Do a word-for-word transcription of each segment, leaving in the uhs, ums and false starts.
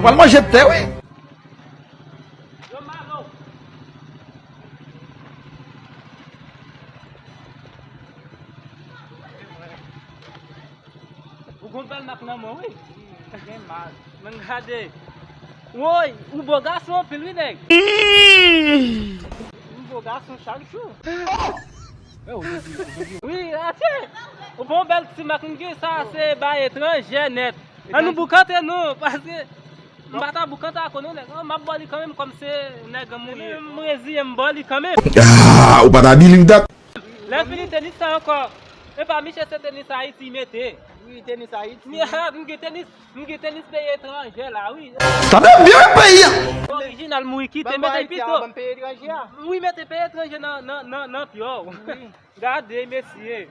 Al manje tè, wi. Yo, Malo. Ou gon bèl mak nan men w, wi. Gen mal. Men gade. Woy, ou bo gason anpil, wi, nèg. Ou bo gason chak jou. Wi, atè. Ou bon bèl ti mak, m gen sa, se bay etranjè nèt. An nou boukante nou, paske m pa ta boukante ak ou non, nèg. M ap ba w li kanmenm, kòm se nèg an m ye. M reziye m ba w li kanmenm. Ah, ou pa ta believe that. Lè fini tenis sa ankò. Epa, miche se tenis Ayiti mete. Wi, tenis Ayiti. M gen tenis, m gen tenis peyi etranjè la, wi. Tande byen peyi a. Orijinal, m wi kite, mete pito. Ban m peyi etranjè a. Wi, mete peyi etranjè nan, nan, nan, nan pye w. Wi. Gade, mesye.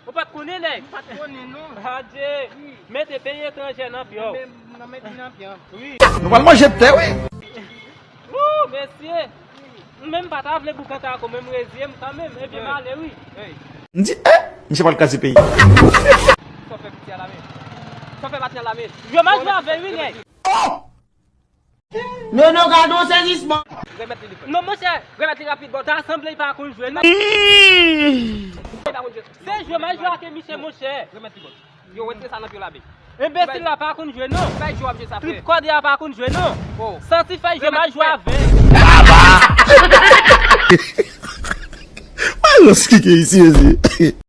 Ou pa t konnen, nèg? M pa t konnen, non. Adye. Wi. Mete peyi etranjè nan pye w. Men, nan mete nan pye w. Wi. Nou pral manje tè, wi. Wou, mesye. M menm pa ta vle boukante ak ou, men m reziye m kanmenm. Ebyen, m ale, wi. M di, eh, misye pral kraze peyi. Sa w fè piti a la men. Sa w fè pati a la men. Yo mal jwe avè l, wi, nèg. Oh! Non, non, gade yon sezisman. Remèt li, li fè. Non, monchè. Remèt li rapid, bò. Ta sanble li pa konn jwe, non. Li pa konn jwe. Se jwe mal jwe ak misye, monchè. Remèt li, bò. Yo, retire sa nan pye w la, be. Enbesil la pa konn jwe, non. Bay jwe w ap jwe sa, frè. Trip kòde a pa konn jwe, non. Oh. Santi fèy jwe mal jwe avè. Malòs ki gen isi, mesye.